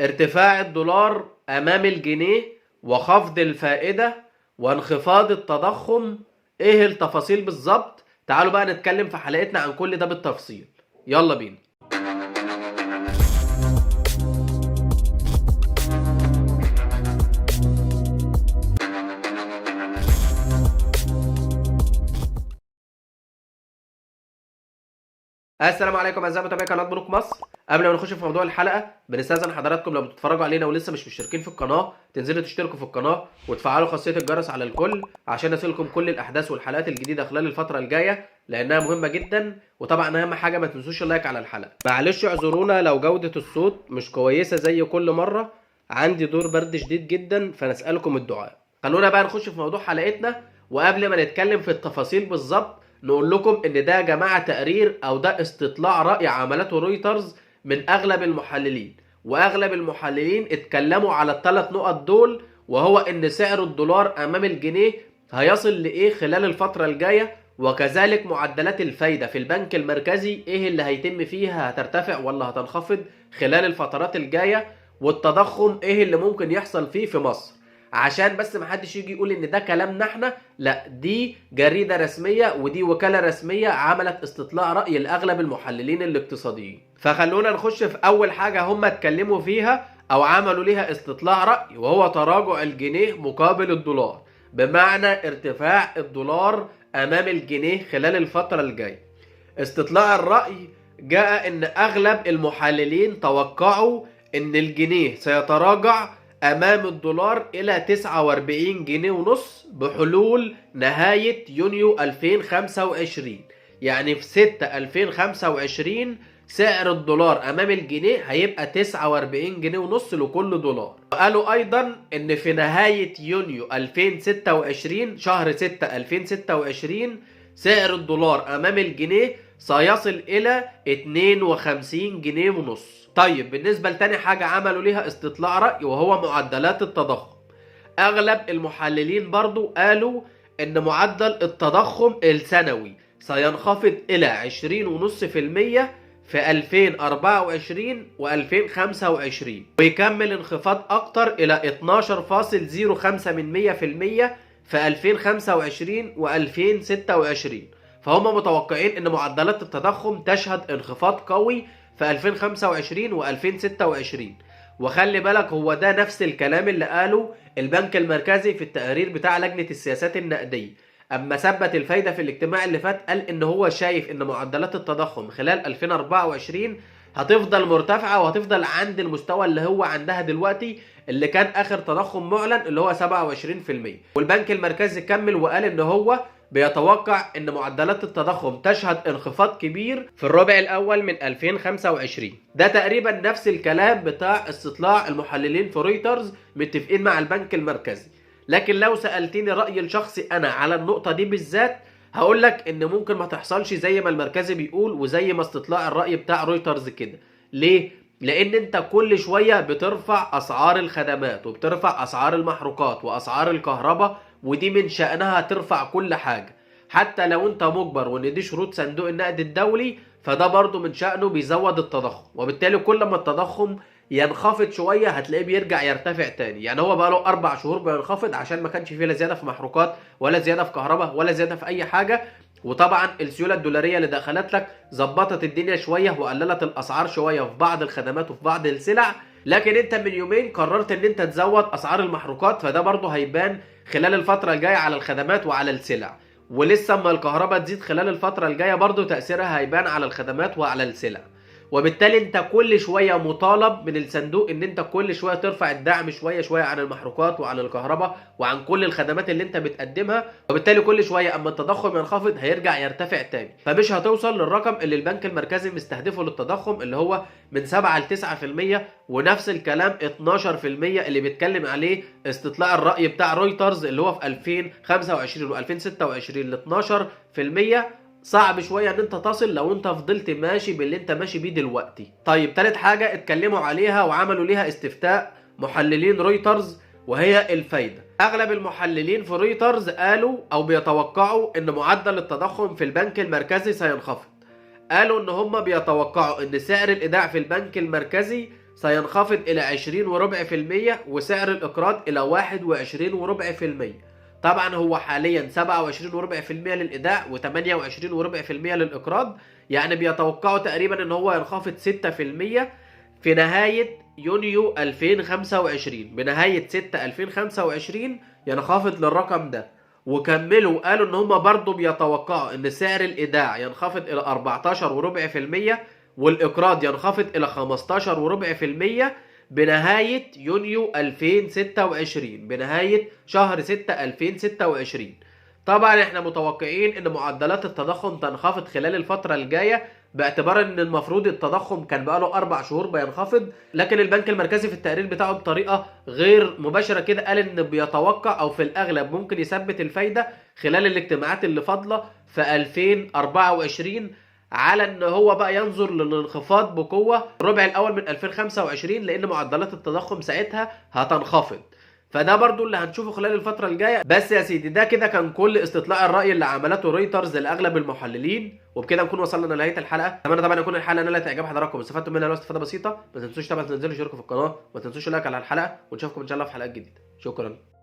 ارتفاع الدولار أمام الجنيه وخفض الفائدة وانخفاض التضخم، ايه التفاصيل بالظبط؟ تعالوا بقى نتكلم في حلقتنا عن كل ده بالتفصيل. يلا بينا. السلام عليكم اعزائي متابعي قناة بنوك مصر. قبل ما نخش في موضوع الحلقة بنستاذن حضراتكم لو بتتفرجوا علينا ولسه مش مشتركين في القناة تنزلوا تشتركوا في القناة وتفعلوا خاصية الجرس على الكل عشان يصلكم كل الاحداث والحلقات الجديدة خلال الفترة الجاية لانها مهمة جدا. وطبعا اهم حاجة ما تنسوش ال like على الحلقة. معلش اعذرونا لو جوده الصوت مش كويسة زي كل مرة، عندي دور برد شديد جدا فنسالكم الدعاء. خلونا بقى نخش في موضوع حلقتنا، وقبل ما نتكلم في التفاصيل بالظبط نقول لكم ان ده يا جماعة تقرير او ده استطلاع راي عملته رويترز من اغلب المحللين، واغلب المحللين اتكلموا على الثلاث نقط دول، وهو ان سعر الدولار امام الجنيه هيصل لايه خلال الفترة الجاية، وكذلك معدلات الفايدة في البنك المركزي ايه اللي هيتم فيها، هترتفع ولا هتنخفض خلال الفترات الجاية، والتضخم ايه اللي ممكن يحصل فيه في مصر. عشان بس ما حدش يجي يقول ان ده كلامنا احنا، لا دي جريدة رسمية ودي وكالة رسمية عملت استطلاع رأي لأغلب المحللين الاقتصاديين. فخلونا نخش في اول حاجة هم اتكلموا فيها او عملوا ليها استطلاع رأي، وهو تراجع الجنيه مقابل الدولار، بمعنى ارتفاع الدولار امام الجنيه خلال الفترة الجاية. استطلاع الرأي جاء ان اغلب المحللين توقعوا ان الجنيه سيتراجع امام الدولار الى 49 جنيه ونص بحلول نهاية يونيو 2025. يعني في 6 2025 سعر الدولار امام الجنيه هيبقى 49 جنيه ونص لكل دولار. وقالوا ايضا ان في نهاية يونيو 2026، شهر 6 2026، سعر الدولار امام الجنيه سيصل الى 52 جنيه ونص. طيب بالنسبة لتاني حاجة عملوا ليها استطلاع رأي وهو معدلات التضخم. اغلب المحللين برضو قالوا ان معدل التضخم السنوي سينخفض الى عشرين ونص في المية في ألفين أربعة وعشرين وألفين خمسة وعشرين، ويكمل انخفاض اكتر الى اتناشر فاصل زيرو خمسة من مية في المية في ألفين خمسة وعشرين وألفين ستة وعشرين. فهم متوقعين ان معدلات التضخم تشهد انخفاض قوي في ألفين خمسة وعشرين وألفين ستة وعشرين. وخلي بالك هو ده نفس الكلام اللي قاله البنك المركزي في التقرير بتاع لجنة السياسات النقدية. أما ثبت الفايدة في الاجتماع اللي فات قال إن هو شايف إن معدلات التضخم خلال 2024 هتفضل مرتفعة وهتفضل عند المستوى اللي هو عندها دلوقتي اللي كان آخر تضخم معلن اللي هو سبعة وعشرين في المية. والبنك المركزي كمل وقال إن هو بيتوقع إن معدلات التضخم تشهد انخفاض كبير في الربع الأول من 2025. ده تقريبا نفس الكلام بتاع استطلاع المحللين في رويترز، متفقين مع البنك المركزي. لكن لو سألتني رأيي الشخصي أنا على النقطة دي بالذات هقول لك إن ممكن ما تحصلش زي ما المركزي بيقول وزي ما استطلاع الرأي بتاع رويترز كده. ليه؟ لأن أنت كل شوية بترفع أسعار الخدمات وبترفع أسعار المحروقات وأسعار الكهرباء، ودي من شأنها ترفع كل حاجة حتى لو أنت مجبر وإن دي شروط صندوق النقد الدولي، فده برضو من شأنه بيزود التضخم، وبالتالي كل ما التضخم ينخفض شوية هتلاقيه بيرجع يرتفع تاني. يعني هو بقاله 4 شهور بينخفض عشان ما كانش فيه لا زيادة في محروقات ولا زيادة في كهرباء ولا زيادة في أي حاجة، وطبعا السيولة الدولارية اللي دخلت لك ظبطت الدنيا شوية وقللت الأسعار شوية في بعض الخدمات وفي بعض السلع، لكن انت من يومين قررت ان انت تزود اسعار المحروقات، فده برضه هيبان خلال الفترة الجاية على الخدمات وعلى السلع. ولسه اما الكهرباء تزيد خلال الفترة الجاية برضه تأثيرها هيبان على الخدمات وعلى السلع. وبالتالي انت كل شوية مطالب من الصندوق ان انت كل شوية ترفع الدعم شوية شوية عن المحروقات وعن الكهرباء وعن كل الخدمات اللي انت بتقدمها، وبالتالي كل شوية اما التضخم ينخفض هيرجع يرتفع تاني، فمش هتوصل للرقم اللي البنك المركزي مستهدفه للتضخم اللي هو من 7 ل تسعة في المية، ونفس الكلام اتناشر في المية اللي بيتكلم عليه استطلاع الرأي بتاع رويترز اللي هو في ألفين خمسة وعشرين و ألفين ستة وعشرين ل اتناشر في المية. صعب شوية ان انت تصل لو انت فضلت ماشي باللي انت ماشي بيه دلوقتي. تالت حاجة اتكلموا عليها وعملوا ليها استفتاء محللين رويترز وهي الفايدة. اغلب المحللين في رويترز قالوا او بيتوقعوا ان معدل التضخم في البنك المركزي سينخفض. قالوا ان هم بيتوقعوا ان سعر الايداع في البنك المركزي سينخفض إلى 20.25% وسعر الإقراض إلى 21.25%. طبعا هو حاليا 27.25% للإيداع و28.25% للإقراض، يعني بيتوقعوا تقريبا ان هو ينخفض 6% في نهاية يونيو 2025. بنهاية 6 2025 ينخفض للرقم ده. وكملوا قالوا ان هم برضو بيتوقعوا ان سعر الايداع ينخفض الى 14.25% والاقراض ينخفض الى 15.25% بنهاية يونيو 2026، بنهاية شهر 6 2026. طبعا احنا متوقعين ان معدلات التضخم تنخفض خلال الفترة الجاية، باعتبار ان المفروض التضخم كان بقاله 4 شهور بينخفض، لكن البنك المركزي في التقرير بتاعه بطريقة غير مباشرة كده قال ان بيتوقع او في الاغلب ممكن يثبت الفايدة خلال الاجتماعات اللي فاضلة في 2024، على ان هو بقى ينظر للانخفاض بقوة الربع الاول من 2025، لان معدلات التضخم ساعتها هتنخفض. فده برضو اللي هنشوفه خلال الفترة الجاية. بس يا سيدي ده كده كان كل استطلاع الرأي اللي عملته رويترز لأغلب المحللين، وبكده نكون وصلنا لنهاية الحلقة. أتمنى طبعا يكون الحلقة نالت إعجاب حضراتكم واستفدتم منها لو استفادة بسيطة. ما تنسوش طبعا تنزلوا تشتركوا في القناة، وما تنسوش like على الحلقة، ونشوفكم إن شاء الله في حلقات جديدة. شكرا.